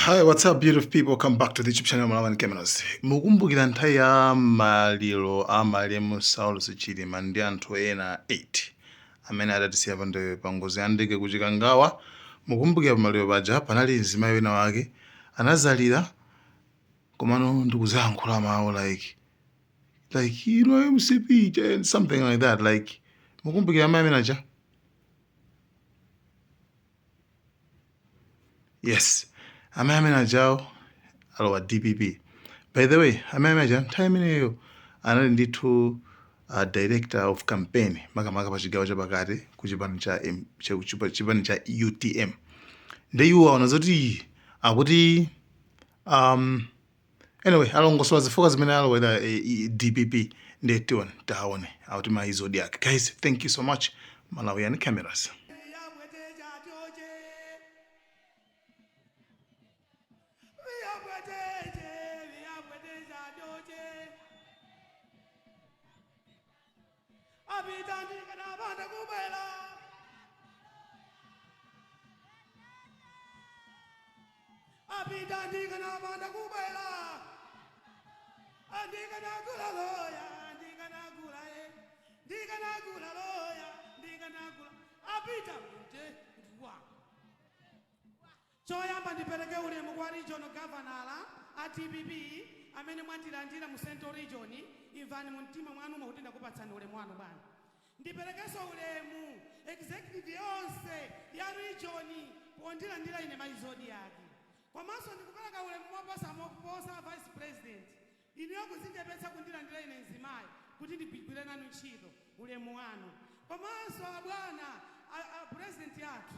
Hi, what's up, beautiful people? Come back to the YouTube channel Malawan Cameras. Mukumbukira nthawi ya maliro a malemu Saulos Chilima ndi anthu ena 8 amene adatisiya pa ngozi ya ndege ku Chikangawa. Mukumbukira pamaliro paja panali mzimayi wina wake anazalira, komano ndikuzayankhula mawu like MCP and something like that, like mukumbukira amayi amene aja? Yes, amayi amene ajawo alowa DPP. By the way, amayi amene aja nthawi imeneyo anali ndithu director of campaign, makamaka pa chigawo chapakati ku chipani cha chipani cha UTM. Ndi iwo aona zoti akuti anyway, alongosola zifukwa zimene alowera DPP. Ndiye tione, taone akuti mayi Zodiac. Guys, thank you so much. Malawian Cameras. Apita ndikanapanda kubwera, ndikanagula loya, ndikanagula e, ndikanagula loya, ndikanagula apita mte wa. Choyamba ndipereke ulemu kwa regional governor a DPP amene mwandilandira mu Central Region. Imvani mu mtima mwanu kuti ndakupatsani ulemu wanu, bwana. Ndiperekenso ulemu executive yonse ya region pondilandira ine mayi Zodiac. Komanso ndikupereka ulemu moposa moposa vice president, inuyo kudzichepetsa kundilandira ine mzimayi kuti ndigwire nanu ntchito, ulemu wanu. Komanso abwana a president athu,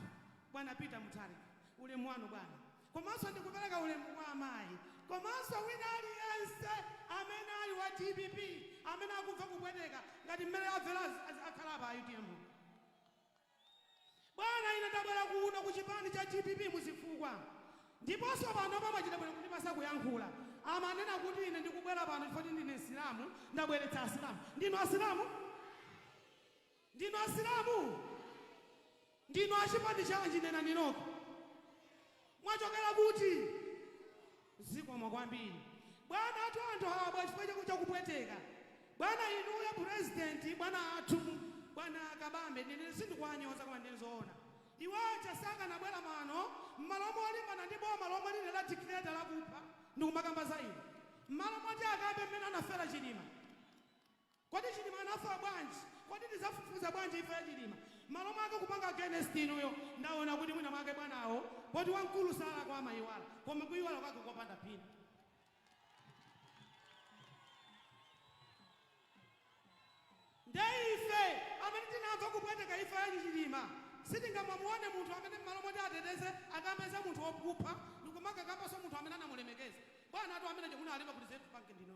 bwana Peter Mutharika, ulemu wanu, bwana. Komanso ndikupereka ulemu kwa amayi, komanso wina aliyense amene ali wa DPP amene akumva kupweteka ngati mmene amvera akhala apa a UTM. Bwana, ine ndabwera kuno ku chipani cha DPP muzifukwa, ndiponso pano pamachita bwino kundipasa kuyankhula. Amanena kuti ine ndikubwera pano chifukwa kuti ndine Msilamu, ndabweretsa Asilamu. Ndinu Asilamu? Ndinu Asilamu? Ndinu achipani chanji? Nenani nokha. Mwachokera kuti? Zikomo kwambiri, bwana athu. Anthu abwa chifukwa chakupweteka, bwana. Inuyo president, bwana athu, bwana Kabambe, ndine sindikuwanyoza koma ndine zoona. Iwacha sakanabwera mano mmalo molimbana ndi boma lomwe lili la dictator lakupha ndikumakamba za ine, mmalo moti akambe mmene anafera Chilima. Kodi Chilima anafa bwanji? Kodi tizafufuza bwanji imfa ya Chilima? Malo mwake kupanga against inuyo, ndaona kuti mwina mwake bwanawo poti wamkulu salakwa amayiwala, koma kuyiwala kwake kopanda phindu. Nde ife amene tinamva kupweteka imfa ya Chilima sitingamamuone munthu amene mmalo moti ateteze akameza munthu wokupha ndikumakakambanso munthu amene anamulemekeza. Bwana atu amene munalemba ku Reserve Bank ndino.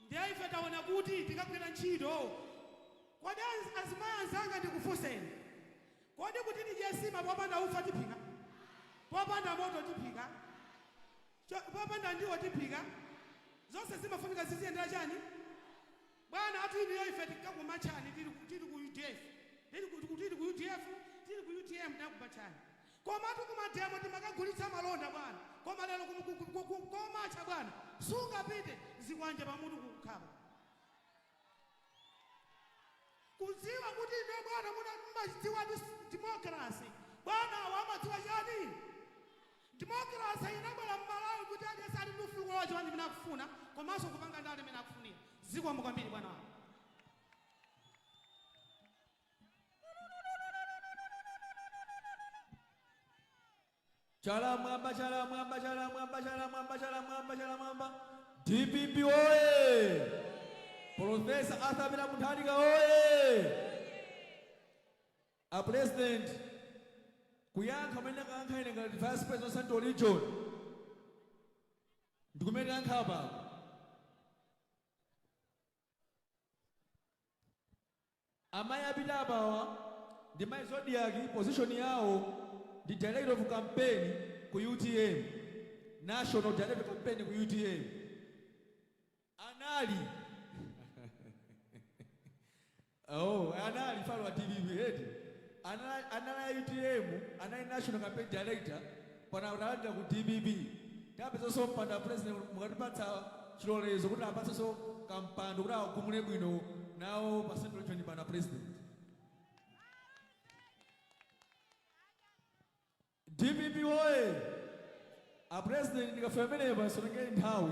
Ndiye ife taona kuti tikagwira ntchito. Kodi azimayi anzanga, ndikufunseni, kodi kuti tidye nsima popanda ufa tiphika? Popanda moto tiphika? Popanda ndiwo tiphika? Zonse zimafunika ziziyendera chani, bwana athu? Inuyo ife tikakumatchani tili ku UDF, tili ku UDF, tili ku UTM, tinakumatchani. Komatu kuma demo timakagulitsa malonda, bwana. Koma lero komatcha, bwana, sungapite, zikwanje pamutu kukukhapa. Kudziwa kuti ine, bwana, muna mmadziwa democracy. Bwana, awo amadziwa chani? Democracy inabwera mMalawi kuti aliyense ali ndi ufulu kulowa chipani chimene akufuna komanso kupanga ndale imene akufunira. Zikomo kwambiri, bwana wanga. Chala mwamba, chala mwamba, chala mwamba, chala mwamba, chala mwamba, chala mwamba! DPP oye! Professor Arthur Peter Mutharika oye! A president, kuyankha kumene ndakayankha ine ngati vice president wa Central Region ndikumene yankha apapo. Amayi apita apawa ndi mayi Zodiac, position yawo ndi director of campaign ku UTM, national director of campaign ku UTM. Anali, oh, anali falo wa DPP head, anali UTM, anali national campaign director. Pano talandira ku DPP, tapezanso mpando a president, mukatipatsa chilolezo kuti apatsenso kampando kuti akagumule bwino nawo pa Central Region pano a president. DPP woye! A president, ndikafika pamenepa ndisatengere nthawi,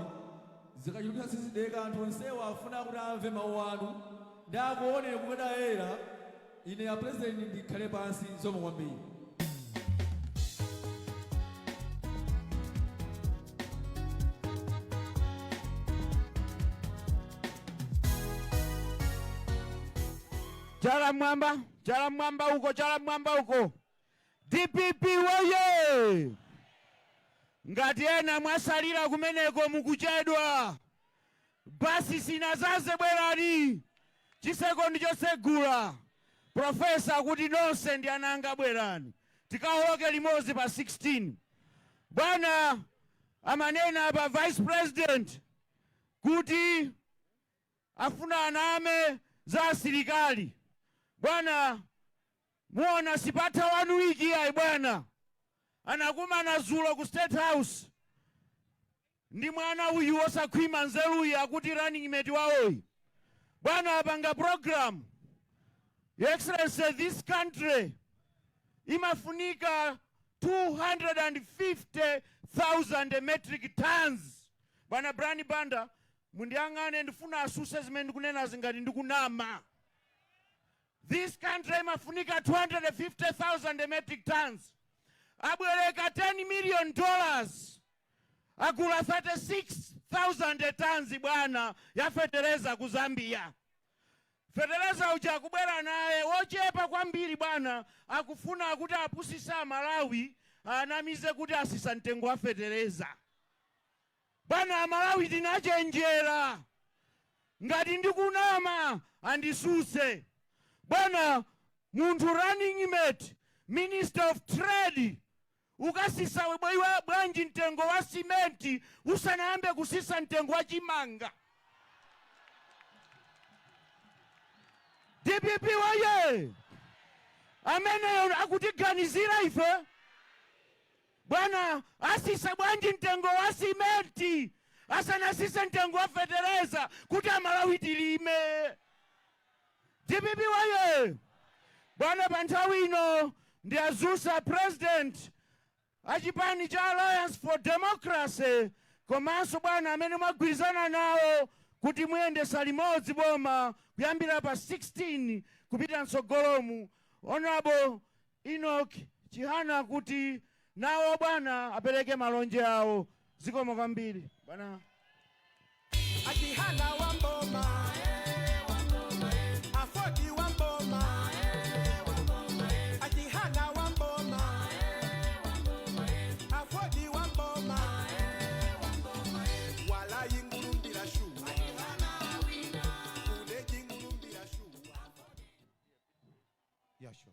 zikachulukitsa sizideka. Anthu onsewa afuna kuti amve mawu anu ndi akuoneni kumene ine a president ndikhale pansi. Zikomo kwambiri. Chala mwamba, chala mwamba uko, chala mwamba uko. DPP woye! Ngati ena mwasalira kumeneko, mukuchedwa. Basi sinazaze, bwerani. Chiseko ndi chosegula. Professor kuti nonse ndi ananga, bwerani tikawoloke limodzi pa 16. Bwana amanena pa vice president kuti afuna aname za asilikali. Bwana, muona sipatha one week ayi. Bwana anakumana zulo ku State House ndi mwana uyu wosakhwima nzeruyi, akuti running mate wawoyi. Bwana apanga program. Your Excellency, this country imafunika 250,000 metric tons. Bwana Brian Banda, mundiyang'ane, ndifuna asuse zimene ndikunenazi ngati ndikunama. This country imafunika 250,000 metric tons. Abwereka $10 million, agula 36,000 tons, bwana, ya fetereza ku Zambia. Fetereza uja akubwera naye wochepa kwambiri. Bwana akufuna kuti apusise Amalawi, anamize kuti asisa mtengo wa fetereza. Bwana, Amalawi tinachenjera. Ngati ndikunama andisuse. Bwana, munthu running mate, minister of trade, ukasisa iwe bwanji mtengo wa simenti usanayambe kusisa mtengo wa chimanga? DPP waye! Ameneyo akutiganizira ife? Bwana, asisa bwanji mtengo wa simenti asanasise mtengo wa fetereza kuti Amalawi tilime? DPP waye! Bwana, pa nthawi ino ndi azusa president achipani cha Alliance for Democracy, komanso bwana amene mwagwirizana nawo kuti muyendesa limodzi boma kuyambira pa 16 kupita mtsogolomu, Honorable Enoch Chihana, kuti nawo bwana apereke malonje awo. Zikomo kwambiri, bwana. A Chihana wamboma, AFORD wamboma, A Chihana wamboma, AFORD wamboma, wala yingulumbira shuwa, ule jingulumbira shuwa. Yeah, sure.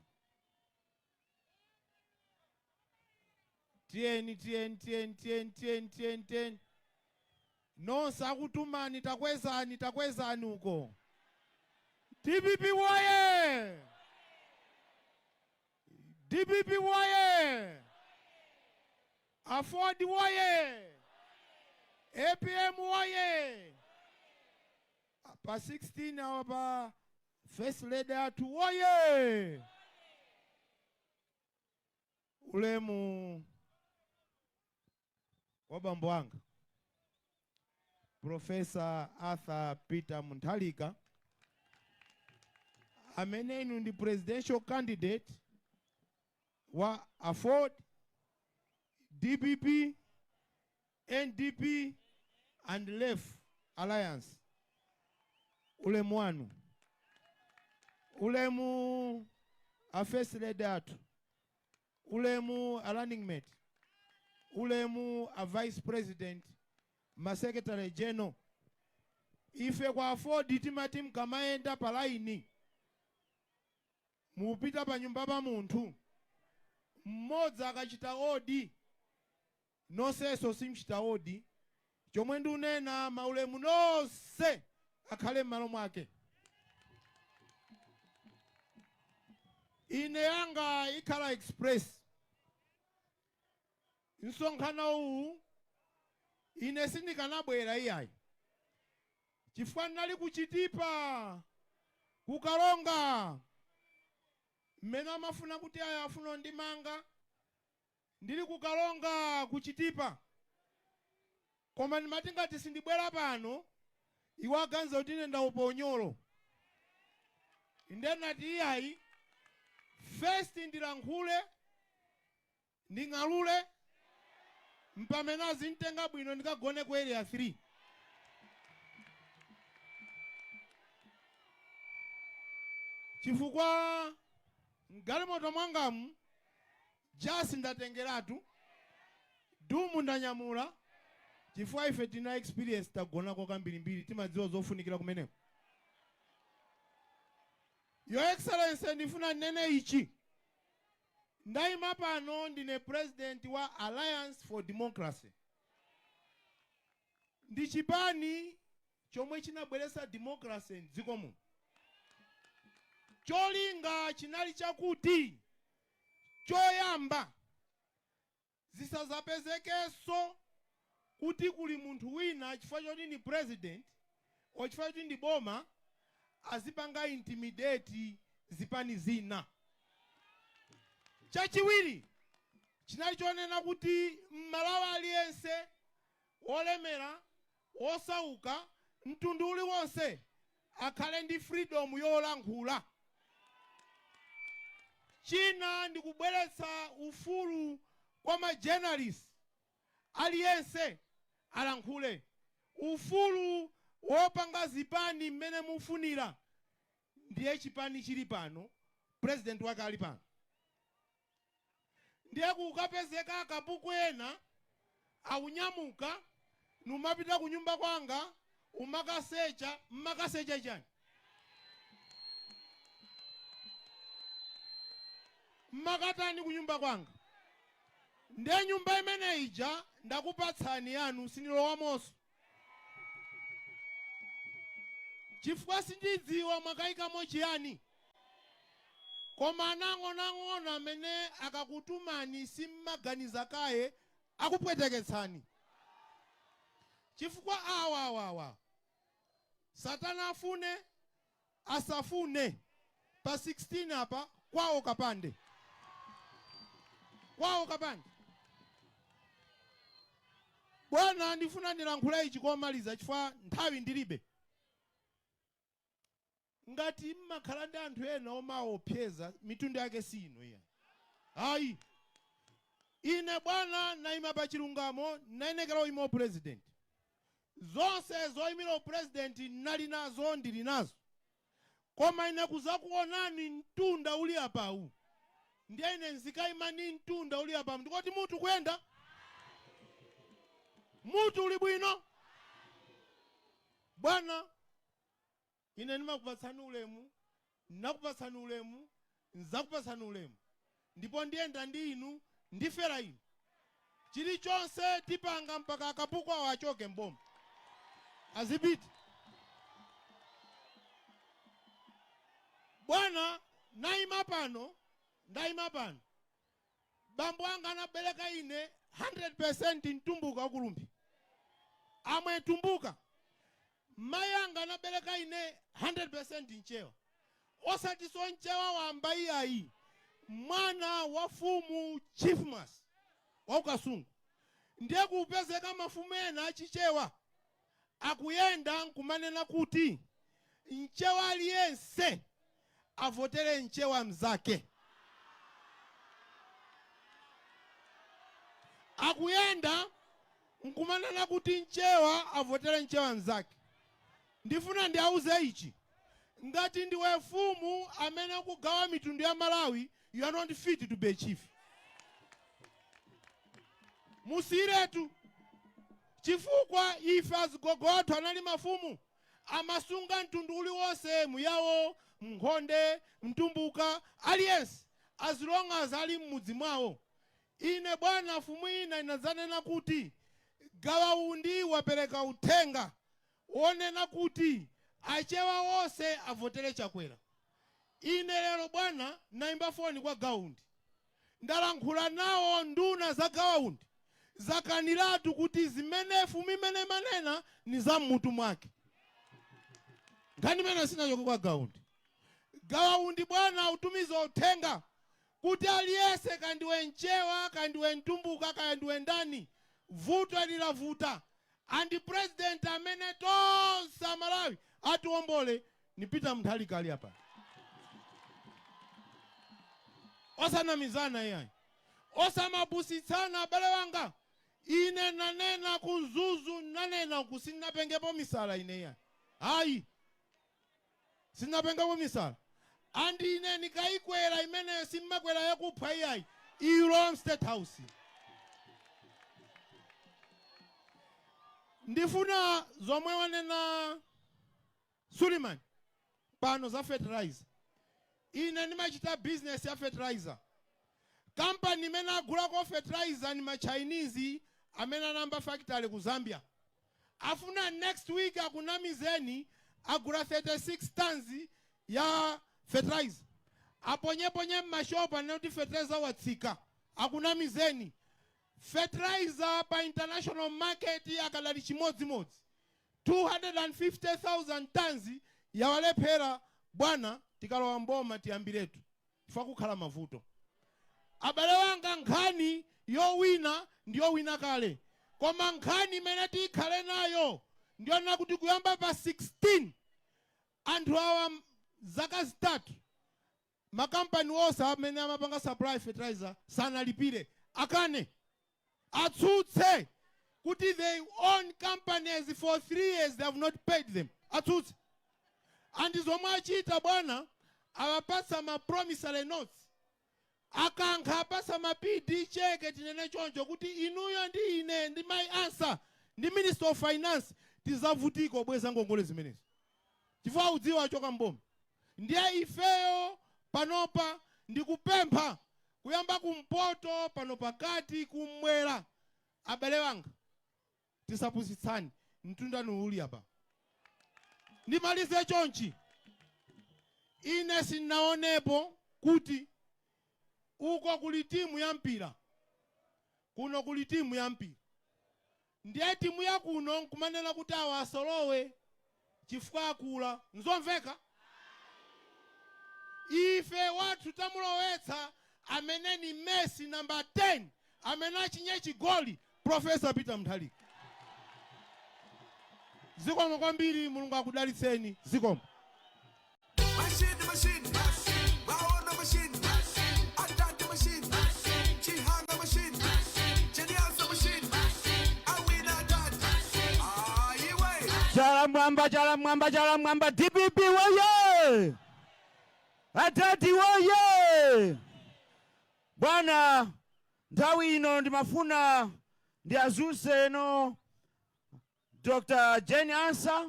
Tiyeni, tiyeni, tiyeni, tiyeni, tiyeni, tiyeni, tiyeni. Nonse akutumani, takwezani, takwezani uko. DPP woye! DPP woye! AFORD woye! APM woye! Pa 16 awa pa first lady athu woye! Ulemu wa bambo anga Professor Arthur Peter Mutharika, amene inu ndi presidential candidate wa AFORD, DPP, NDP and Left Alliance, ulemu wanu. Ulemu a first lady athu, ulemu a running mate, ulemu a vice president, ma secretary general. Ife kwa AFORD timati mkamayenda pa laini, mupita pa nyumba pa munthu mmodzi, akachita odi, nonsenso simchita odi. Chomwe ndikunena, maulemu nonse akhale m'malo mwake. Ine yanga ikhala express. Msonkhano uwu ine sindikanabwera iyayi, chifukwa ndinali kuchitipa kukalonga mmene amafuna kuti aya afuna ndimanga ndili kukalonga kuchitipa, koma ndimati ngati sindibwera pano iwo aganiza kuti ine ndaopa unyolo. Nde nati iyayi, first ndilankhule, nding'alule, mpamene azintenga bwino ndikagone ku area 3. Chifukwa mgalimoto mwangamu jasi ndatengeratu, dumu ndanyamula, chifukwa ife tina experience, tagonako kambirimbiri, timadziwa zofunikira kumeneko. Your Excellency, ndifuna ndinene ichi. Ndayima pano ndine president wa Alliance for Democracy. Ndi chipani chomwe chinabweretsa democracy mdziko muno. Cholinga chinali chakuti choyamba zisazapezekenso kuti kuli munthu wina chifukwa choti ndi president or chifukwa choti ndi boma azipanga intimidate zipani zina. Chachiwiri chinali chonena kuti Mmalawi aliyense, wolemera, wosauka, mtundu uliwonse, akhale ndi freedom yolankhula. China ndikubweretsa ufulu kwa ma journalist, aliyense alankhule, ufulu wopanga zipani mmene mufunira. Ndiye chipani chili pano, president wake ali pano, ndiye kukapezeka akapuku ena akunyamuka numapita kunyumba kwanga umakasecha. Mmakasecha chani? Mmakatani kunyumba kwanga? Ndiye nyumba imene ija ndakupatsani yanu, sindilowamonso chifukwa sindidziwa mwakayikamo chiyani. Koma anang'onoang'ono amene akakutumani simmaganiza kaye, akupweteketsani, chifukwa awa awa awa, satana afune asafune, pa 16 apa kwawo kapande, kwawo kapande. Bwana, ndifuna ndilankhule ichi komaliza chifukwa nthawi ndilibe. Ngati mmakhala ndi anthu ena omaopseza, mitundu yake si ino iya, ayi. Ine bwana naima pa chilungamo, nayenekera uyima president. Zonse zoyimira upresident nali nazo, ndili nazo, koma ine kuzakuonani mtunda uli apawu, ndiye ine nzikayima ni mtunda uli apawu, ndikoti mutu kuyenda, mutu uli bwino. Bwana, ine ndimakupatsani ulemu, nakupatsani ulemu, nzakupatsani ulemu, ndipo ndiyenda ndi inu, ndifera inu. Chilichonse tipanga mpaka akapuku awo achoke mboma, azipita. Bwana, naima pano, ndayima pano, bambo anga anabereka ine 100% mtumbuka wakulumbi, amwe mtumbuka. Mayi anga anabereka ine 100% mchewa, osatinso mchewa wamba iyayi, mwana wa fumu Chief Mas wa kukasungu. Ndiye kupezeka mafumu ena achichewa akuyenda nkumanena kuti mchewa aliyense avotere mchewa mzake, akuyenda nkumanena kuti mchewa avotere mchewa mzake. Ndifuna ndiauze ichi: ngati ndiwe fumu amene ukugawa mitundu ya Malawi, you are not fit to be a chief. Musiyiretu, chifukwa ife azigogo athu anali mafumu, amasunga mtundu uliwonse, Muyawo, Mnkhonde, Mtumbuka, aliyense, as long as ali mmudzi mwawo. Ine bwana, fumu ina inadzanena kuti Gawaundi wapereka uthenga wonena kuti achewa onse avotere Chakwera. Ine lero bwana naimba foni kwa Gawaundi, ndalankhula nawo nduna za Gawaundi. Zakaniratu kuti zimene fumu imene manena ni za mmutu mwake. Nkhani imene sinachoke kwa Gaundi. Gaundi bwana utumiza uthenga kuti aliyese, kandiwe Mchewa, kandiwe Mtumbuka, kandiwe ndani, vuto lilavuta, and president amene tonse Amalawi atiwombole ni Peter Mutharika ali apa. Osanamizana iyayi, osamapusitsana abale wanga. Ine nanena ku Mzuzu, nanena ku sinapengepo misala ine iyayi, hayi, sinapengepo misala. And ine nikayikwera imeneyo, simmakwera yakupha iyayi, ilo State House. Ndifuna zomwe wanena Suleiman pano za fertilizer. Ine ndimachita business ya fertilizer. Kampani imene agulako fertilizer ni ma Chinese amene anamba factory ku Zambia. Afuna next week akunamizeni agula 36 tons ya fertilizer, aponyeponye mmashopu anene kuti fertilizer watsika. Akunamizeni. Fertilizer pa international market akadali chimodzimodzi. 250,000 tons yawalephera bwana. Tikalowa mboma tiyambiretu, chifukwa kukhala mavuto. Abale wanga, nkhani yowina ndiyowina kale, koma nkhani imene tikhale nayo ndiyonena kuti kuyamba pa 16 anthu awa zaka 3 makampani onse amene amapanga supply fertilizer sanalipire, akane, atsutse kuti they own companies for 3 years, they have not paid them. Atsutse. And zomwe achita bwana, awapatsa ma promissory notes, akankha apasa ma PD cheque, tinene choncho, kuti inuyo ndi ine ndi my answer ndi Minister of Finance tizavutika obweza ngongole zimenezo, chifukwa udziwa achoka mboma. Ndiye ifeyo panopa ndikupempha kuyamba kumpoto pano, pakati, kumwera, abale wanga, tisapusitsani. Mtundani uli apa. Ndimalize chonchi: ine sinaonepo kuti uko kuli timu ya mpira, kuno kuli timu ya mpira, ndiye timu ya kuno nkumanena kuti awa asolowe chifukwa akula. Nzomveka? Ife wathu tamulowetsa amene ni Messi namba 10, amene achinye chigoli, Professor Peter Mutharika. Zikomo kwambiri, Mulungu akudalitseni. Zikomo. Machine, machine, Baona machine, Atante machine, Chihana machine, Chediasa machine, Awina dat, Ah, iwe. Chala mwamba, chala mwamba, chala mwamba! DPP woye! Atati woye! Bwana, nthawi ino ndimafuna ndiazuse eno Dr Jane Ansah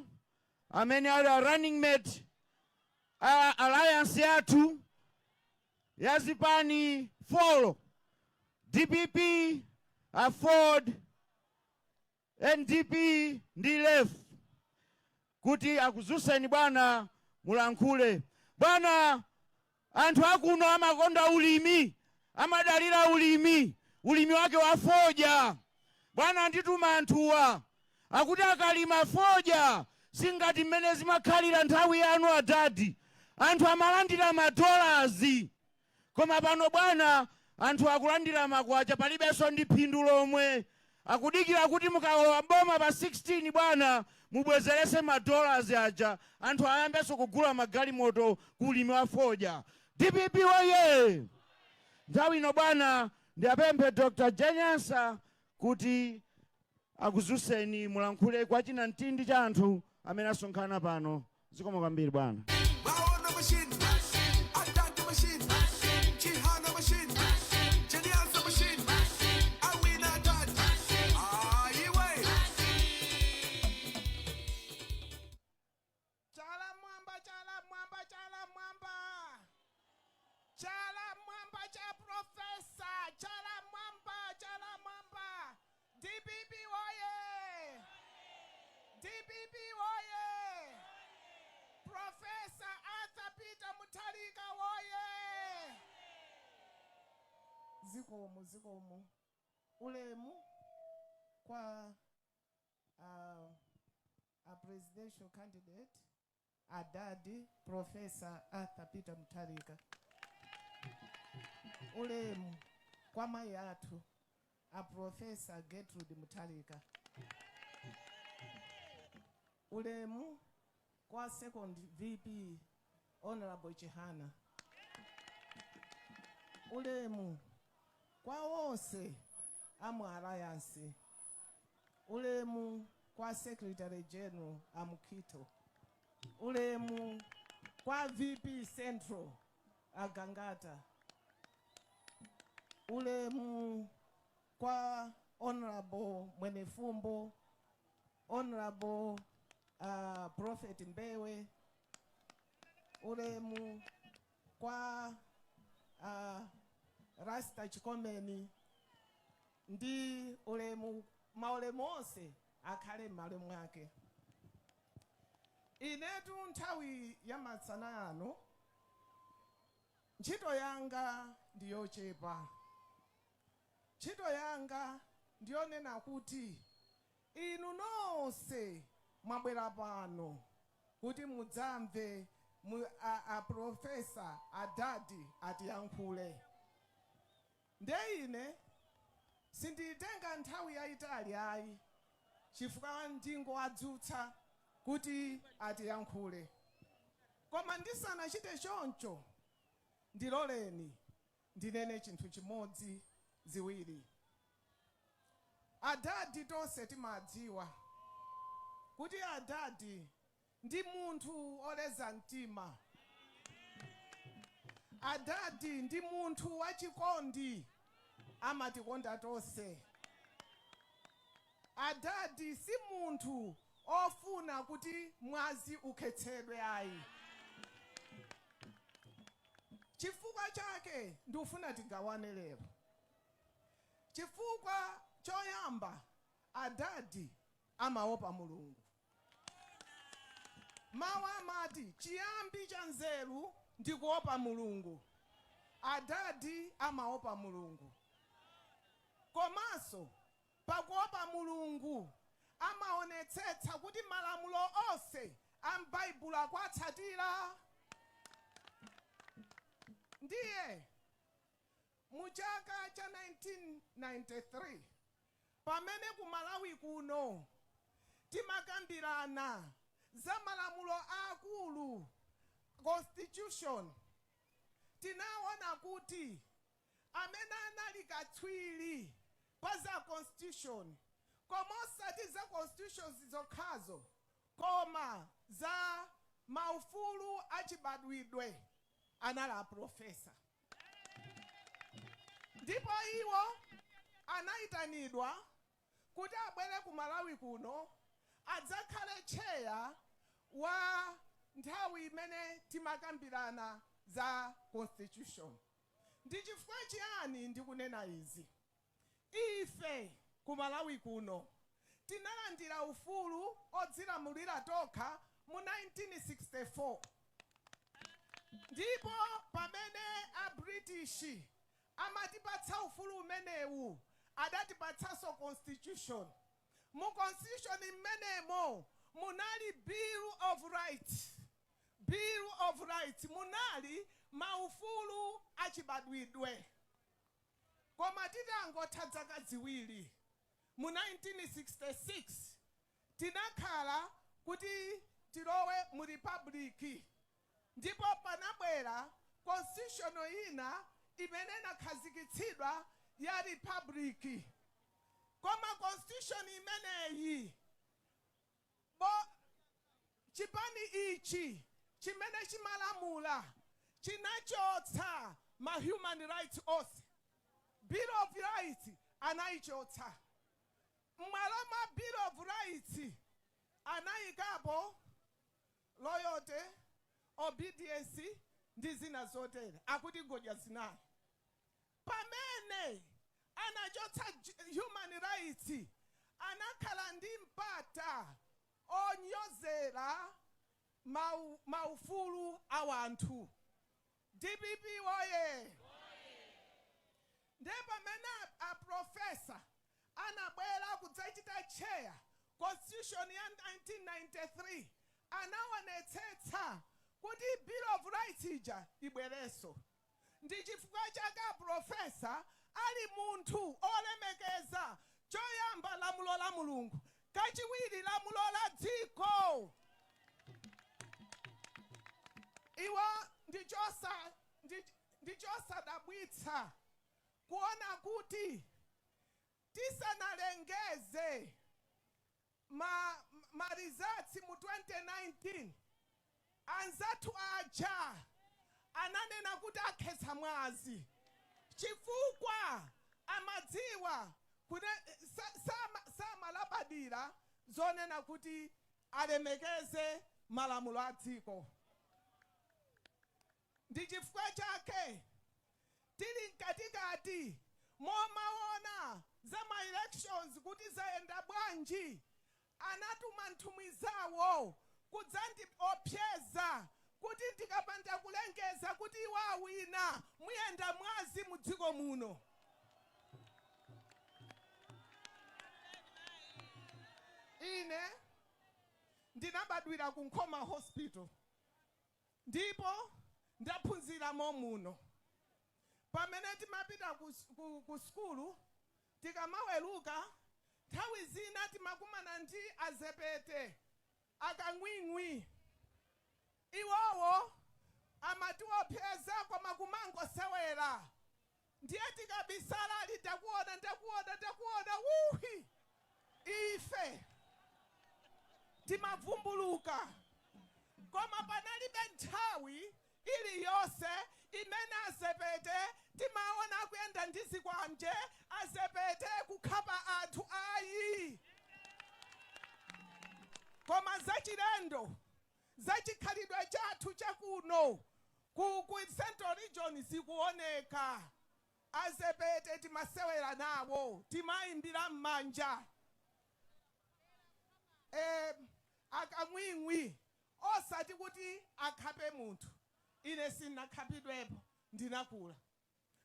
amene ali a running mate a alliance yathu ya zipani 4, DPP, AFORD, NDP ndi LEF, kuti akuzuseni bwana, mulankhule. Bwana, anthu akuno amakonda ulimi, amadalira ulimi, ulimi wake wa fodya. Bwana, ndituma anthuwa akuti akalima fodya singati mmene zimakhalira nthawi yanu adadi, anthu amalandira ma dollars, koma pano bwana anthu akulandira makwacha, palibenso ndi phindu lomwe. Akudikira kuti mukalowa boma pa 16, bwana, mubwezerese ma dollars aja, anthu ayambenso kugula magalimoto ku ulimi wa fodya. DPP woye! Nthawi ino bwana ndiyapemphe Dr Jane Ansah kuti akuzuseni, mulankhule kwa chinamtindi cha anthu amene asonkhana pano. Zikomo kwambiri bwana. Baona machine, Atante machine, Chihana machine, Chediasa machine, Awina dat, Ah, iwe. Chala mwamba, chala mwamba, chala mwamba, chala mwamba cha Professor, chala mwamba, chala mwamba! DPP woye! DPP woye! Professor Arthur Peter Mutharika woye! Zikomo, zikomo. Ulemu Kwa a presidential candidate Adadi Professor Arthur Peter Mutharika. Ulemu kwa mayi athu a Professor Gertrude Mutharika. Ulemu kwa second VP Honorable Chihana. Ulemu kwa onse amu Alliance. Ulemu kwa Secretary General Amukito. Ulemu kwa VP Central Agangata. Ulemu kwa Honorable Mwenefumbo, Honorable Prophet Mbewe. Ulemu kwa Rasta Chikomeni, ndi ulemu, maulemu onse akhale m'malo mwake. Inetu nthawi ya masana ano ntchito yanga ndiyochepa. Ntchito yanga ndiyonena kuti inu nonse mwabwera pano kuti mudzamve a Professor Adadi atiyankhule. Nde ine sinditenga nthawi yayitali ayi, chifukwa ndingowadzutsa kuti atiyankhule. Koma ndisanachite choncho, ndiloleni ndinene chinthu chimodzi, ziwiri. Adadi tonse timadziwa kuti Adadi ndi munthu oleza mtima. Adadi ndi munthu wachikondi, amatikonda tonse. Adadi si munthu ofuna kuti mwazi ukhetsedwe ayi. Chifukwa chake ndikufuna tigawane lero. Chifukwa choyamba, Adadi amaopa Mulungu. Mawu amati chiyambi cha nzeru ndi kuopa Mulungu. Adadi amaopa Mulungu. Komanso pakuopa Mulungu amaonetsetsa kuti malamulo onse a m'Baibulo akuatsatira. Ndiye mu chaka cha 1993, pamene ku Malawi kuno timakambirana za malamulo akulu, constitution, tinaona kuti amene anali katswiri pa za constitution, koma osati za constitution zokhazo, koma za maufulu achibadwidwe, anali a Professor. Ndipo iwo anayitanidwa kuti abwere ku Malawi kuno adzakhale chair wa nthawi imene timakambirana za constitution. Ndi chifukwa chiyani ndikunena izi? Ife ku Malawi kuno tinalandira ufulu odzilamulira tokha mu 1964, ndipo pamene a British amatipatsa ufulu umenewu, adatipatsanso constitution. Mu constitution mmenemo munali Bill of Rights. Bill of Rights munali maufulu achibadwidwe. Koma titangotha zaka 2, mu 1966 tinakhala kuti tilowe mu republic, ndipo panabwera constitution ina imene inakhazikitsidwa ya republic. Koma constitution imeneyi, bo chipani ichi chimene chimalamula chinachotsa ma human rights onse. Bill of Rights anayichotsa. M'malo mwa Bill of Rights anayikapo loyalty, obedience ndi zina zotere, akuti ngodya zinayi. Pamene anachotsa human rights, anakhala ndi mpata onyozera maufulu a wanthu. DPP woye! Ndiye pamene a Professor anabwera kudzachita kudzachita chair constitution ya 1993, anaonetsetsa kuti Bill of Rights ija ibwerenso. Ndi chifukwa chake aprofesa ali munthu olemekeza choyamba lamulo la Mulungu, kachiwiri lamulo la dziko. Iwo ndichosadabwitsa kuona kuti tisanalengeze ma results mu 2019, anzathu aja ananena kuti akhetsa mwazi, chifukwa amadziwa kuti samalabadira zonena kuti alemekeze malamulo a dziko. Ndi chifukwa chake tili mkatikati momaona za ma elections kuti zayenda bwanji, anatuma nthumwi zawo kudzandiopseza kuti ndikapanda kulengeza kuti iwo awina, muyenda mwazi mu dziko muno. Ine ndinabadwira ku Nkhoma Hospital ndipo ndaphunzira momuno. Pamene timapita ku sukulu, tikamaweruka, nthawi zina timakumana ndi azepete akang'wing'wi. Iwowo amatiopseza koma kumangosewera. Ndiye tikabisala ali, "Ndakuona, ndakuona, ndakuona." Uhi, ife timavumbuluka, koma panalibe nthawi iliyonse imene azepete timaona akuyenda ndi zikwanje, azepete kukhapa anthu, ayi. Koma zachilendo zachikhalidwe chathu chakuno ku Central Region zikuoneka. Azepete timasewera nawo, timayimbira m'manja, akang'wing'wi, osati kuti akhape munthu. Ine sinakhapidwepo, ndinakula.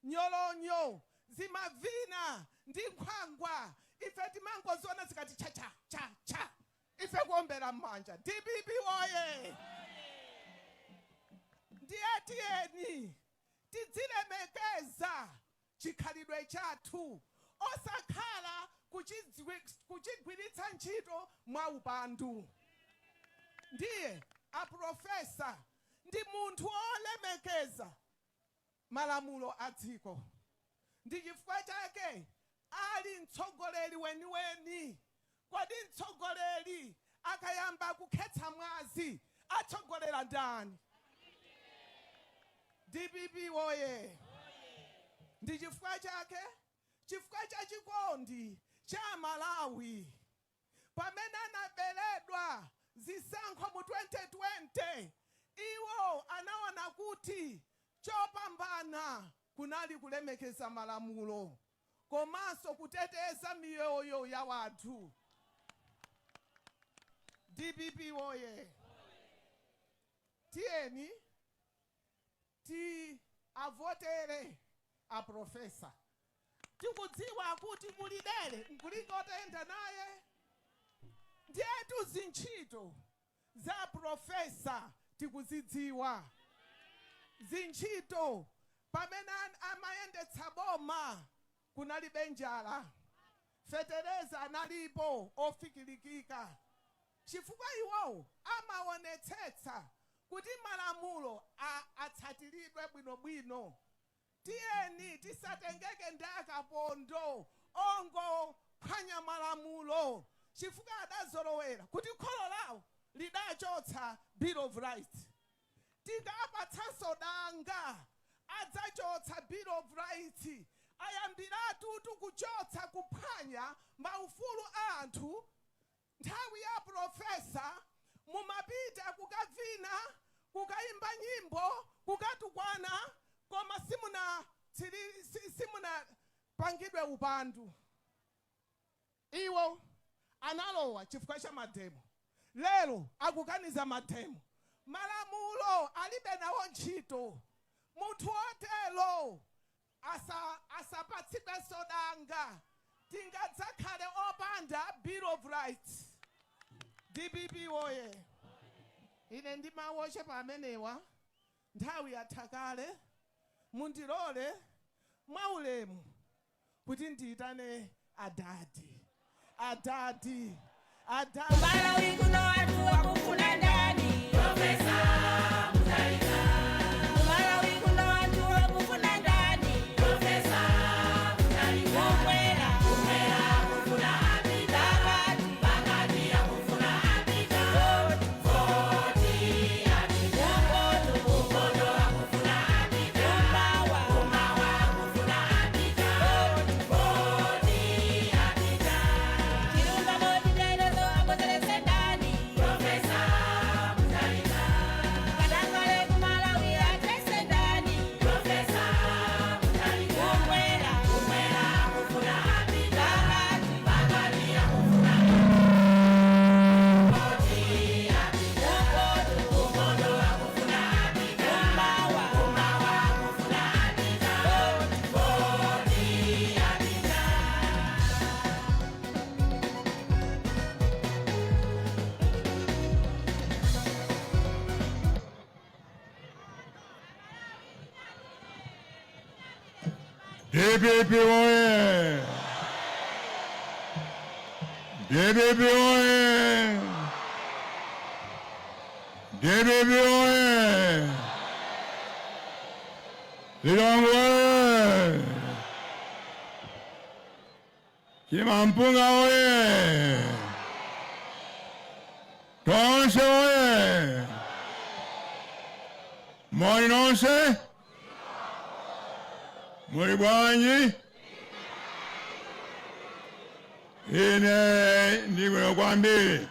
Nyolonyo zimavina ndi nkhwangwa, ife timangoziona zikati cha cha cha cha, ife kuombera m'manja. DPP woye! Ndiye tiyeni tidzilemekeza chikhalidwe chathu, osakhala kuchigwiritsa ntchito mwa upandu. Ndiye aprofesa ndi munthu olemekeza malamulo a dziko, ndi chifukwa chake ali mtsogoleri weniweni. Kodi mtsogoleri akayamba kukhetsa mwazi, atsogolera ndani? DPP woye! Ndi chifukwa chake, chifukwa cha chikondi cha Malawi, pamene anaberedwa zisankho mu 2020, iwo anaona kuti chopambana kunali kulemekeza malamulo komanso kuteteza miyoyo ya wanthu. DPP woye! Tiyeni ti avotere aprofesa. Tikudziwa kuti mulidere nkulinga otayenda naye. Ndiyetu zintchito za profesa tikuzidziwa. Zintchito pamene amayendetsa boma, kunalibe njala, fetereza analipo ofikilikika, chifukwa iwowo amaonetsetsa kuti malamulo atsatiridwe bwinobwino. Tiyeni tisatengeke ndi akapondo ongophwanya malamulo, chifukwa adazolowera kuti kholo lawo lidachotsa Bill of Rights. Tikapatsanso danga, adzachotsa Bill of Rights. Ayambiratu kuchotsa, kuphwanya maufulu a anthu. Nthawi ya profesa mumapita kukavina, kukayimba nyimbo, kukatukwana, koma simunapangidwe upandu. Iwo analowa chifukwa cha mademo, lero akukaniza mademo, malamulo alibe nawo ntchito. Munthu wotero asapatsidwenso danga. Tingadzakhale opanda Bill Bill of Rights. DPP woye! Ine ndi mawu ochepa amenewa, nthawi yatha kale, mundilole mwaulemu kuti ndiyitane adadi, adadi, adadi. Malawi kuno anthu akufuna ndani? Professor Mutharika. Malawi kuno anthu akufuna ndani? Professor Mutharika. Kumwera, kumwera akufuna Apita. Pakati, pakati akufuna Apita. Voti, Apita. Kumpoto, kumpoto akufuna Apita. Kumawa, kumawa akufuna Apita. Voti, Apita. Chilungamo chitetezo abwezeretse ndani? Professor Mutharika. Katangale ku Malawi athetse ndani? Professor Mutharika. Kumwera, kumwera akufuna Apita. Pakati, pakati akufuna Voti, Apita. Kumpoto, kumpoto akufuna Apita. Kumawa, kumawa akufuna Apita. Voti, Apita. DPP oye! DPP oye! DPP oye! Lilongwe oye! Chimampunga oye! Tonse oye! Moni nonse? Muli bwanji? Ine ndibwino kwambiri.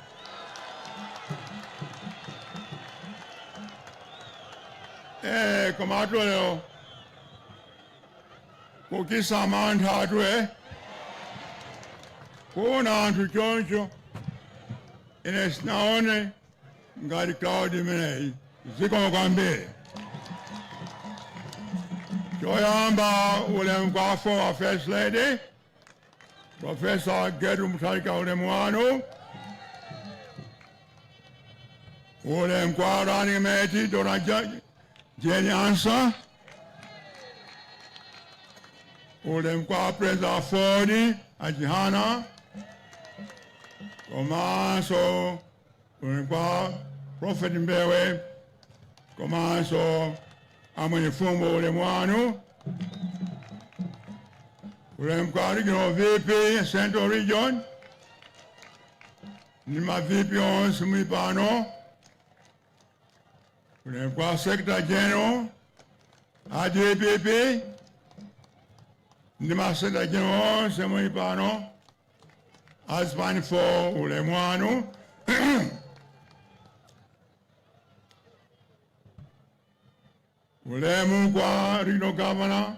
Komatu lero kukisa mantha atwe kuona anthu choncho, ine sinaone ngati crowd imeneyi. Zikomo kwambiri. Choyamba, ulemu kwa former First Lady Professor Gertrude Mutharika, ulemu wanu. Ulemu kwa running mate Dr. Jane Ansah. Ulemu kwa President Ford a Chihana, komanso ulemu kwa Prophet Mbewe, komanso a Mwenifumbo, ulemu wanu. Ulemu kwa Regional VP, Central Region, ni ma VP onse muli pano. Ulemu kwa Secretary General a DPP ndi ma Secretary General onse muli pano, azipani 4, ulemu wanu. Ulemu kwa Regional Governor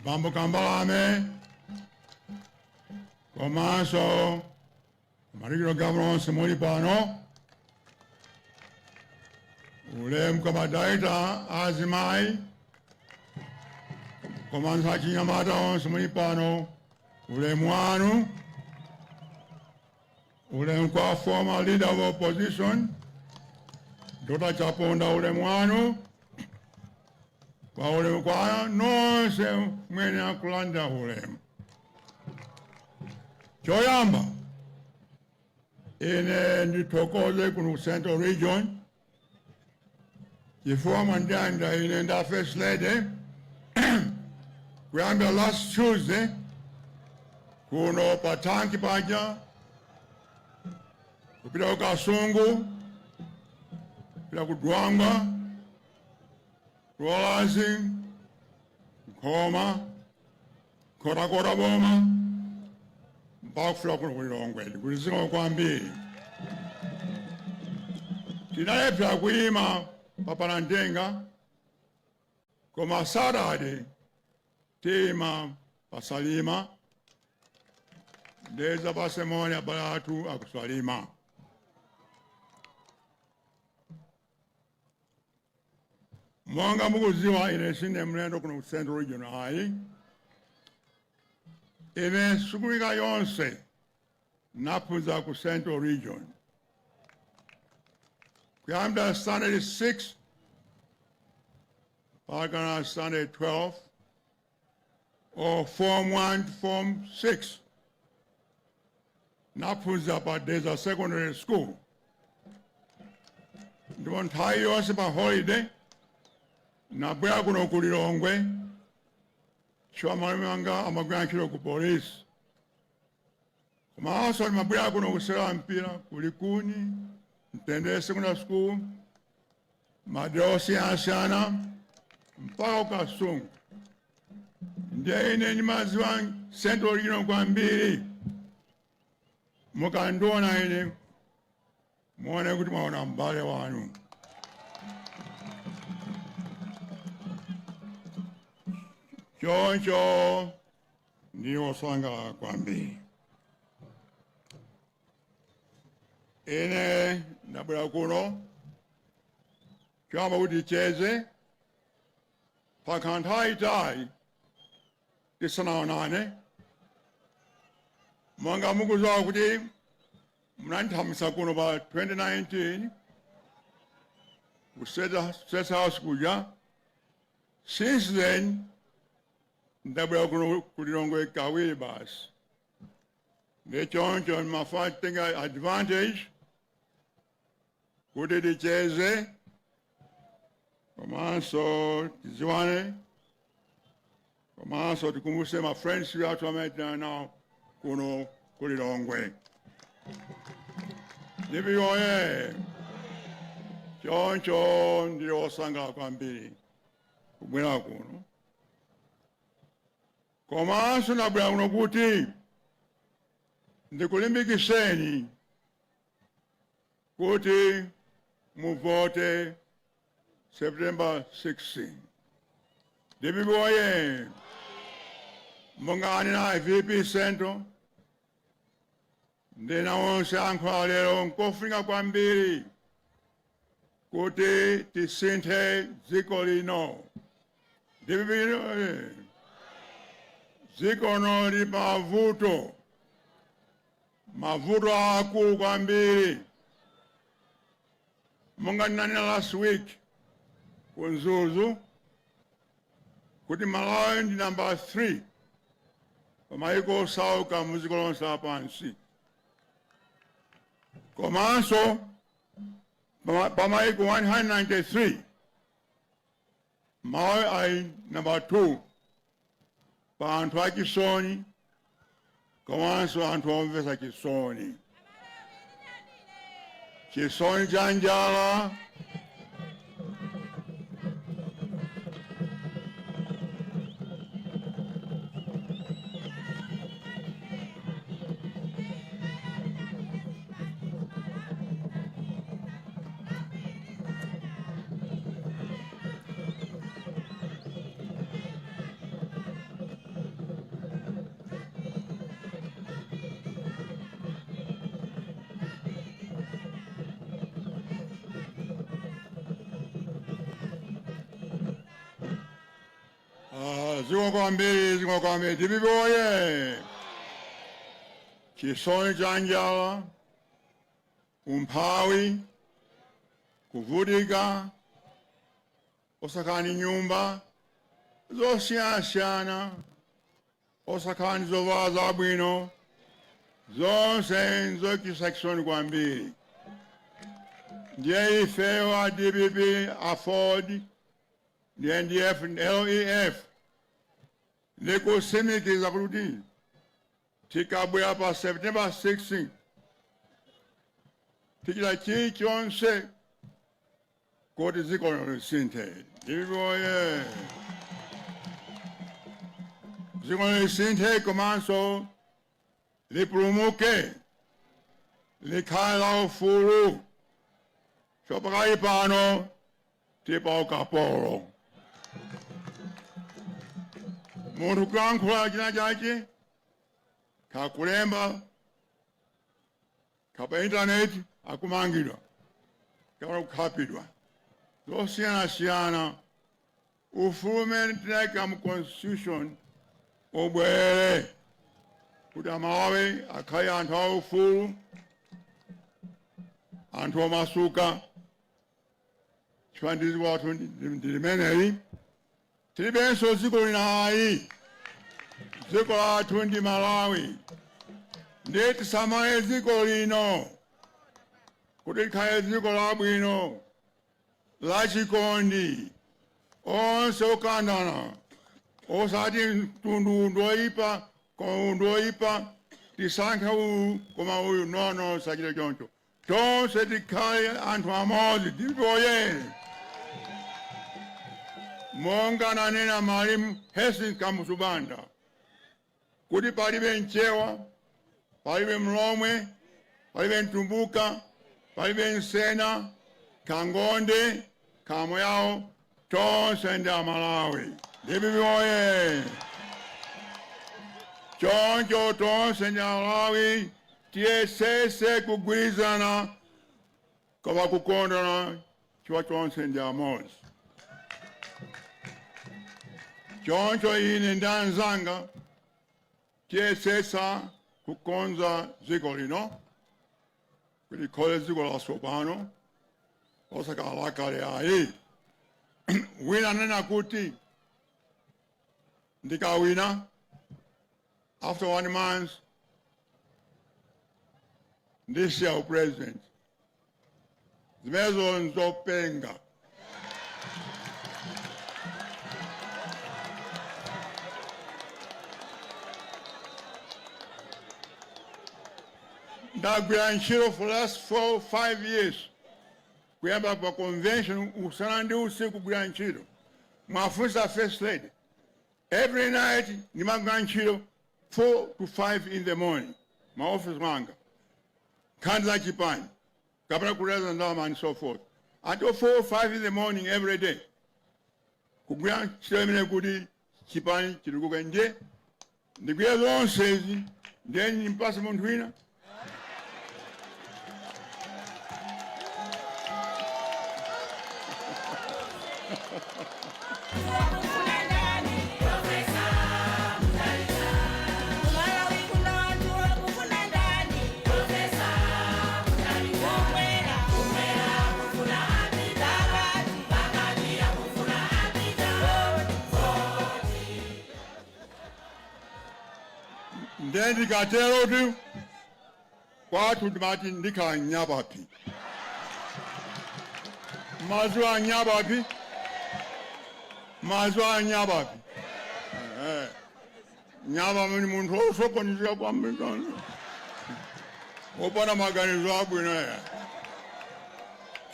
Bambo Kambalame, komanso ma Regional Governor onse muli pano. Ulemu kwa madaita azimayi komanso achinyamata onse muli pano, ulemu wanu. Ulemu kwa former Leader of Opposition Dr. Chaponda, ulemu wanu. Kwa ulemu kwa nonse mwene akulanda ulemu. Choyamba, ine ndithokoze kuno Central Region chifukwa mwandanda ine nda First Lady kuyambira last Tuesday kuno pa tanki paja, kupita ku Kasungu, kupita ku Dwangwa, Luwalazi, Nkhoma, Nkhotakota boma, mpaka kufika kuno kuLilongwe. Kuti zikomo kwambiri. Tinalephera kuyima papanantenga, koma Saturday tiyima paSalima. Ndeza pasemoni abale athu akuSalima. Monga mukuziwa, ine sine mlendo kuno ku Central Region ayi. Ine sukulu yonse Naphunzira ku Central Region. Kuyambira standard 6 mpaka standard 12 or form 1 to form 6. Naphunzira pa Dedza Secondary School. Ndipo nthawi yonse pa holiday nabwera kuno ku Lilongwe chifukwa malume anga amagwira ntchito ku polisi. Komanso ndimabwera kuno kusewera mpira ku Likuni, Mtendere Secondary School, madera osiyanasiyana mpaka ku Kasungu. Ndiye ine ndimadziwa Central Region kwambiri. Mukandiona ine muone kuti mwaona m'bale wanu. Choncho ndi wosangalala kwambiri. Ine ndabwera kuno choyamba kuti ticheze pakhala nthawi yaitali tisanaonane monga mukudziwa kuti munandithamangitsa kuno pa 2019 ku State House kuja. Since then ndabwera kuno ku Lilongwe kawiri basi. Ndi choncho ndimafuna kutenga advantage kuti ticheze komanso tidziwane komanso tikumbutse ma friends athu amene tinali nawo kuno ku Lilongwe. DPP oye! Choncho ndili wosangalala kwambiri kubwera kuno. Komanso ndabwera kuno kuti ndikulimbikitseni kuti muvote September 16. DPP oye! Monga anena VP Central ndi ena onse ayankhula lero, nkofunika kwambiri kuti tisinthe dziko lino. DPP oye! Dziko lino lili pa mavuto, mavuto aakulu kwambiri. Monga ndinanena last week ku Mzuzu kuti Malawi ndi number 3 pa mayiko osauka mu dziko lonse lapansi, komanso pa mayiko 193 Malawi ali number 2 pa anthu achisoni komanso anthu omvetsa chisoni, chisoni cha njala. Ah, zikomo kwambiri, zikomo kwambiri. DPP oye! Chisoni cha njala, umphawi, kuvutika, osakhala ndi nyumba zosiyanasiyana, osakhala ndi zovala zabwino, zonse nzochititsa chisoni kwambiri. Ndiye ifeyo a DPP, AFORD ndi NDF ndi LEF ndikutsimikiza kuti tikabwera pa September 16 tichita chilichonse kuti dziko lino lisinthe. DPP oye! Dziko lino lisinthe komanso lipulumuke, likhale la ufulu. So pakali pano tili pa ukapolo. Munthu kuyankhula china chache, kakulemba kapa intaneti, akumangidwa kapena kukhapidwa zosiyanasiyana. Ufulu umene tinayika mu constitution ubwerere. Kuti Amalawi akhale anthu aufulu, anthu omasuka. Chifukwa ndi dziko lathu ndi limeneli, tilibenso dziko lina ayi. Dziko lathu ndi Malawi, ndiye tisamale dziko lino kuti likhale dziko labwino, lachikondi, onse okondana, osati mtundu ndoyipa koma uyu ndoyipa, tisankhe uyu koma uyu, no, sachite choncho. Tonse tikhale anthu amodzi. DPP oye! Monga ananena Malemu Hastings Kamuzu Banda kuti palibe Mchewa, palibe Mlomwe, palibe Mtumbuka, palibe Nsena, Kangonde, Kamuyao, tonse ndi Amalawi. DPP oye! Choncho tonse ndi Amalawi, tiyesese kugwirizana koma kukondana, chifukwa tonse ndi amodzi. Choncho ine ndi anzanga tiyesesa kukonza dziko lino kuti likhale dziko latsopano, osakhala lakale ayi. Wina anena kuti ndikawina, after one month ndisiya upresident. Zimenezo nzopenga. Ndagwira ntchito for last 4, 5 years, kuyamba pa convention, usana ndi usiku kugwira ntchito. Mwafunsa First Lady, every night ndimagwira ntchito 4 to 5 in the morning ma office mwanga, nkhani za chipani kapena kuleza ndalama and so forth, until 4 or 5 in the morning every day, kugwira ntchito imene kuti chipani chitukuke. Ndiye ndigwira zonse izi, ndiye nimpase munthu wina? Malawi kuno anthu akufuna ndani? Kumwera, kumwera akufuna apita, pakati, pakati akufuna apita. Ndiye ndikatero kuti kwathu ndimati ndikhala nyapapi. Mazuwa nyapapi, mazuwa nyapapi. Nyama ni munthu osokonezeka kwambiri, wopanda maganizo abwino ya.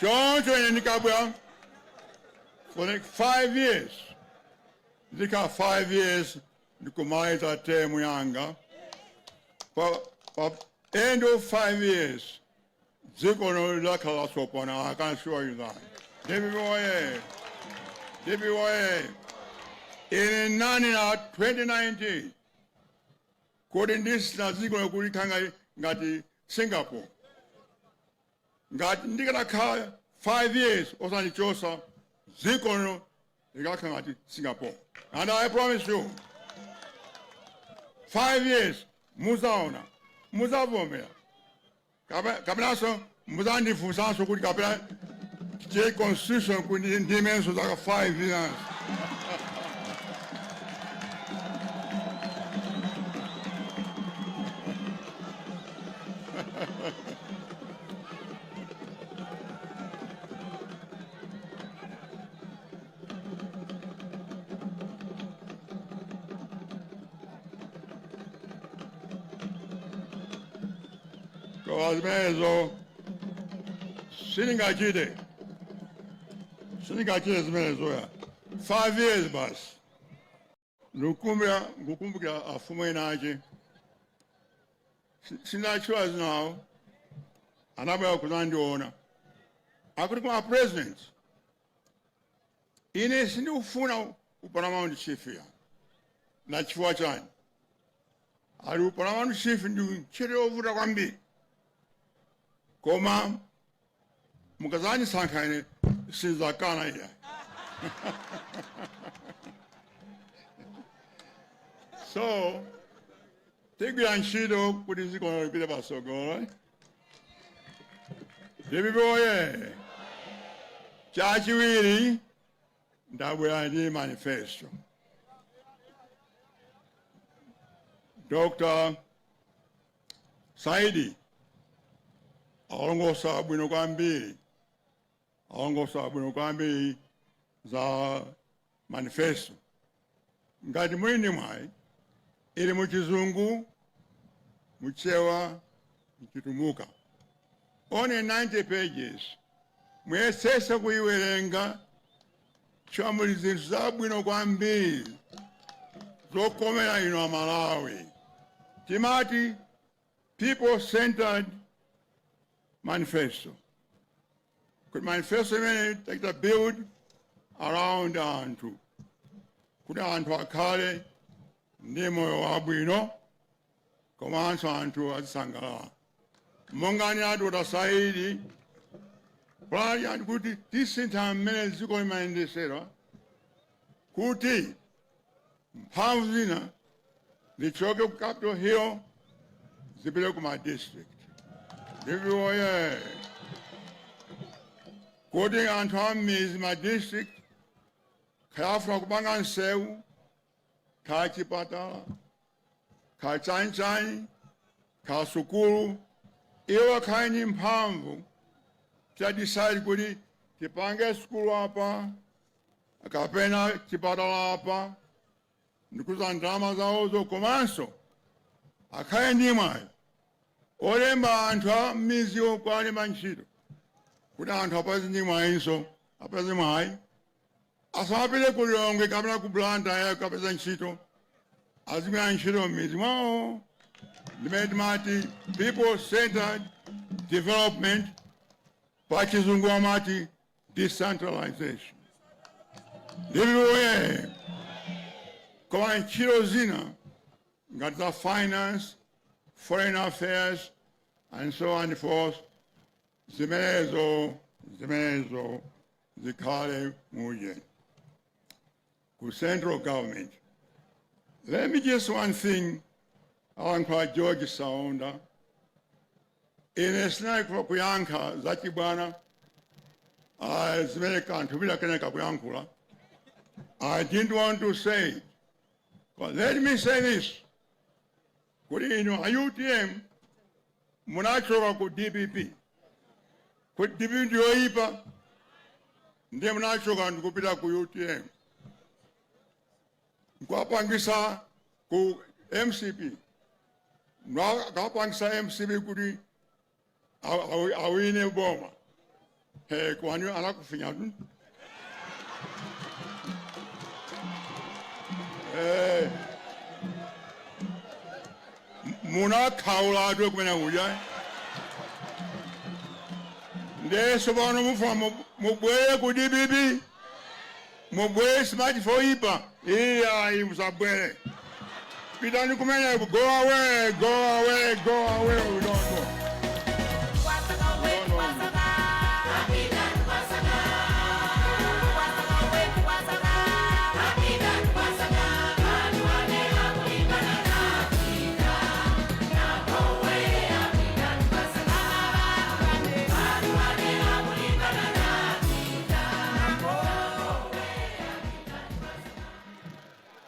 Choncho ine ndikabwera for like 5 years, ndika 5 years ndikumaliza term yanga, pa end of 5 years dziko lino lakhala latsopano. I can assure you that. DPP oye! DPP oye! Ine nani na 2019 kuti ndisina dziko lokuti khanga ngati Singapore. Ngati ndikanakhala 5 years osandichosa, dziko lino likakhala ngati Singapore. And I promise you, 5 years muzaona, muzavomera. Kapenanso muzandifunsanso kuti kapena tiye constitution kuti ndimenso zaka 5 years. Koma zimenezo sindingachite, sindingachite zimenezo ya 5 years basi. Ndikukumbukira afumu ena ache, sindinatchula zinawo, anabwera kuzandiona, akuti, "Koma president, ine sindikufuna uparamount chief ya." Na chifukwa chani? Ali uparamount chief ndi ntchito yovuta kwambiri, koma mukazandisankha ine sinzakana iya. So Tigwira ntchito kuti dziko lipite patsogolo. DPP oye! Chachiwiri, ndabwera ndi manifesto. Dr. Saidi alongosola bwino kwambiri, alongosola bwino kwambiri za manifesto. Ngati muli ndi mwayi, ili muchizungu, muchewa, mchitumbuka, only 90 pages. Muyesese kuyiwerenga chamuli zinthu zabwino kwambiri zokomera ino Amalawi. Timati people centered manifesto, kuti manifesto imene tachita build around anthu, kuti anthu akhale ndi moyo wabwino komanso anthu azisangalala. Monga ni adota Saidi pali anthu kuti tisintha mmene dziko limayendetsedwa, kuti mphamvu zina zichoke ku Capitol Hill zipite ku ma district. DPP oye! Kuti anthu a m'mizi, ma district, kaya afuna kupanga nsewu, kaya chipatala, kaya chanichani, kaya sukulu, iwo akhale ndi mphamvu ta decide kuti tipange sukulu apa kapena chipatala apa, ndikuza ndalama zawozo, komanso akhale ndi mwayi olemba anthu a m'miziwo kuwalemba ntchito, kuti anthu apeze ndi mwayinso, apeze mwayi, asamapite ku Lilongwe kapena ku Blantyre kapeza ntchito, azigwira ntchito m'mizi mwawo. Ndimene timati people centered development, pa chizungu amati decentralization. DPP oye! Koma ntchito zina ngati za finance, foreign affairs and so on and forth, zimenezo zikhale muje ku central government. Let me just one thing, alankhula George Saunda. Ine sinali kuyankha zachibwana zimene kanthu bila keneka kuyankhula. I didn't want to say it. But let me say this, kuti inu a UTM munachoka ku DPP, kuti DPP ndiyoyipa, ndiye munachoka ndikupita ku UTM, nkuwapangisa ku MCP, akapangisa MCP kuti awine boma. He, kwani anakufinya tu. Munakhaulatu kumene kuja. Ndeso pano mufuna mubwere ku DPP, mubwere smart foipa. Iya, musabwere, pitani kumeneko. Go away, go away, go away. We don't know.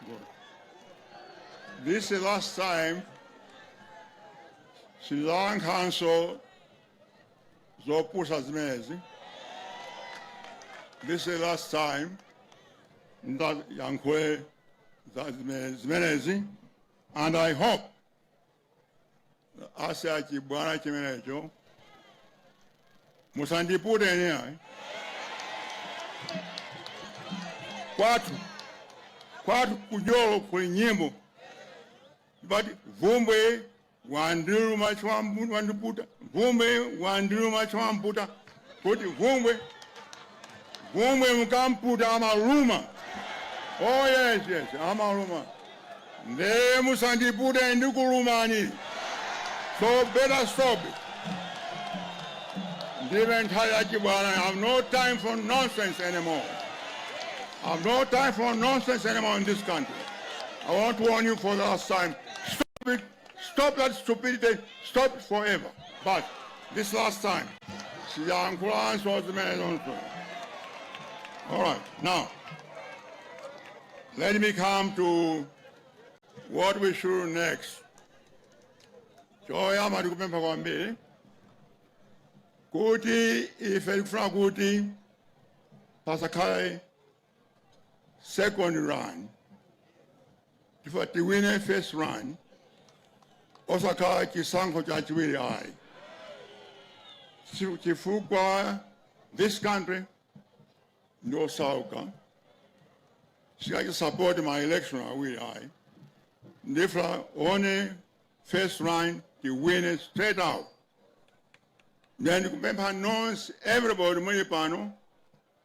No, no, no. This is the last time sindizayankhanso zopusa zimenezi. This is the last time ndayankhule za zimenezi, and I hope asiya chibwana chimenecho. Musandipute ine ayi. Kwathu kujolo kuli nyimbo but vumbwe wandiluma wandiputa, vumbwe wandiluma chwamputa, kuti vumbwe, vumbwe mukamputa amaluma. Oh yes, amaluma. Nde musandipute, ndikulumani, so better stop it. Ndilibe nthawi yachibwana. I have no time for nonsense anymore. I have no time for nonsense anymore in this country. I want to warn you for the last time. Stop it. Stop that stupidity. Stop it forever. But this last time, siyankhulanso zimenezonso. All right, now, let me come to what we should do next. Choyamba, ndikupempha kwambiri kuti ife tikufuna kuti pasakhale second run. Tifuna tiwine first run, osakhala chisankho chachiwiri ayi, chifukwa this country ndiosauka, sikachisupport ma election awiri ayi. Ndifuna one first round, tiwine straight out. Then ndikupempha nonse, everybody muli pano,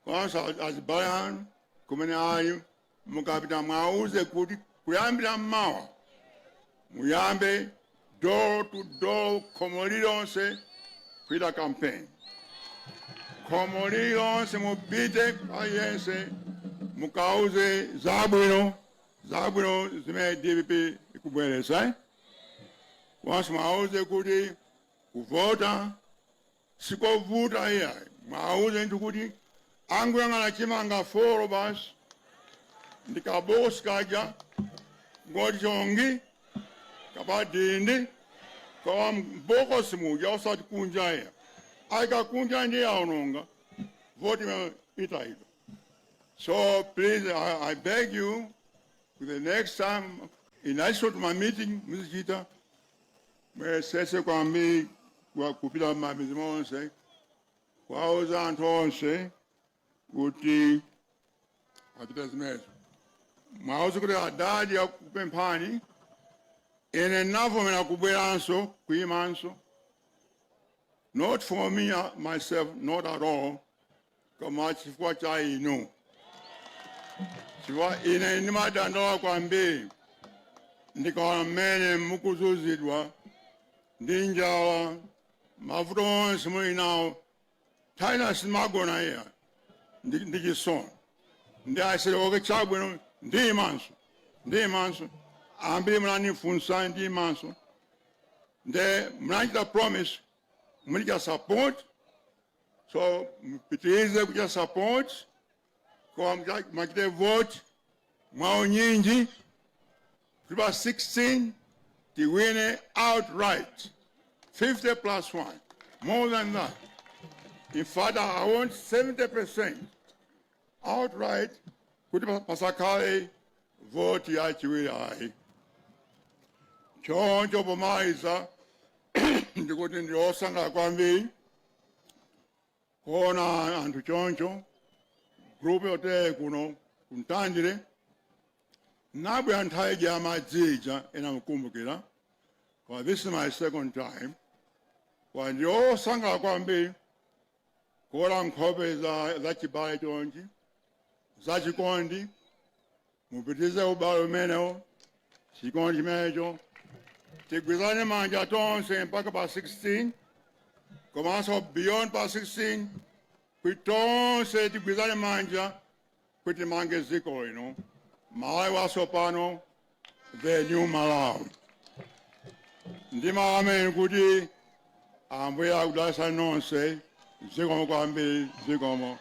kwanza azibale anu kumene ali, mukapita mwauze kuti kuyambira mmawa muyambe door to door, khomo lilonse kuita campaign. Khomo lilonse mupite aliyense, mukauze zabwino zabwino zimene DPP ikubweretsa, eh? Kwanso mwauze kuti kuvota sikovuta iyayi. Mwauze nthu kuti angoyang'ana chimanga 4 basi, ndikabokosi kaja ngoti chongi kapadindi kawa mbokosi muja, osati kunja iya. Ayika kunja ndiye aononga voti imene itayidwa. So please, I beg you, the next time in addition to my meeting muzichita, mwesese kwambiri kupita m'mamidzi monse kwauza anthu onse kuti achite zimenezo. Mwauze kuti adadi akupemphani, ine navomera kubweranso kuyimanso, not for me myself, not at all, koma chifukwa cha inu, chifukwa ine ndimadandaula kwambiri ndikaona mmene mukuzunzidwa ndi njala, mavuto onse muli nawo. Nthawi simagona iya ndi chisoni. Ndi asere okay, chabwino, ndiyimanso, ndiyimanso. Ambiri munandifunsa, ndiyimanso. Nde munachita promise mulicha support, so mpitirize kucha support, koma machite vote mwaunyinji kuti pa 16 tiwine outright, 50 plus 1, more than that. In fact, I want 70% outright kuti pasakhale voti yachiwiri ayi. Choncho pomaliza, ndikuti ndi osangalala kwambiri kuona anthu choncho, group yotere kuno kuntandire. Nabwera nthawi ija yamadzija, ena mukumbukira, koma this is my second time. Kwa ndi osangalala kwambiri kuona nkhope za chibale chonchi, za chikondi. Mupitize ubale umenewo, chikondi chimenecho. Tigwizane manja tonse mpaka pa 16, komanso beyond pa 16, kuti tonse tigwizane manja kuti mange dziko lino, Malawi watsopano, the new Malawi. Ndima amene kuti Ambuye akudalitsani nonse. Zikomo kwambiri, zikomo.